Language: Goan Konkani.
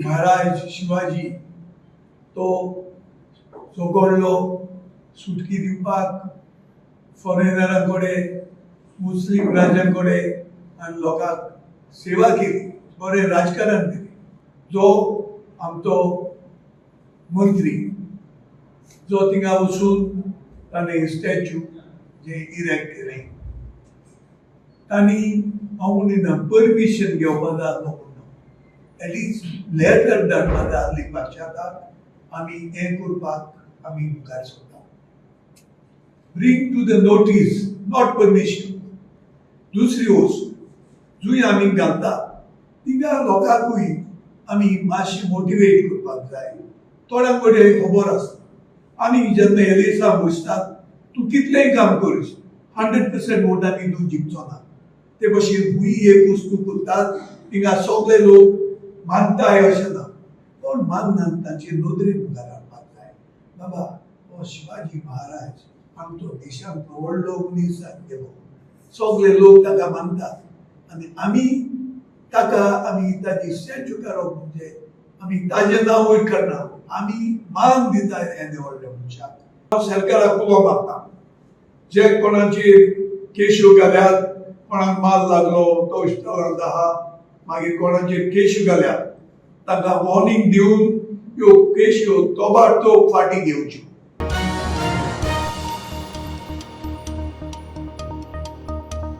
महाराज शिवाजी तो झगडलो सुटकी दिवपाक फॉरेनरां कडेन, मुस्लीम राजां कडेन आनी लोकांक सेवा केली, बरें राजकारण केलें. जो आमचो मंत्री जो थिंगा वचून ताणें स्टॅच्यू जे इरेक्ट केलें, तांणी हांव म्हणिना परमिशन घेवपा जाय आसलो म्हणून, एटलिस्ट लेटर धाडपा जाय आसली पक्षाक, आमी हें करपाक आमी मुखार सरता. Bring to the notice, not permission. दुसरी वस्तू, जुंय आमी घालता थिंगा लोकांकूय आमी मातशी मोटिवेट करपाक जाय. थोड्यां कडेन खबर आसता. आमी जेन्ना एलेसांव बसतात, तूं कितलेंय काम करीस, 100% वोटांनी तूं जिखचो ना. ते भशेन हुंय एक वस्तू करतात, थिंगा सगळे लोक मानताय अशें ना. कोण माननात तांचे नदरे मुखार हाडपाक जाय, बाबा, हो शिवाजी महाराज आमचो देशांतलो व्हडलो मनीस जावन गेलो, सगळे लोक ताका मानतात आनी आमी ताका आमी ताजी स्टॅच्यू काडप म्हणजे आमी ताजें नांव वयर काडना, आमी मान दिता येदे व्हडल्या मनशाक. सरकाराक उलो मारता, जे कोणाचेर केश्यो घाल्यात, कोणाक माल लागलो तो इश्टाक आहा, मागीर कोणाचेर केश्यो घाल्यात तांकां वॉर्निंग दिवन ह्यो केश्यो तोबाडतोब फाटीं घेवच्यो.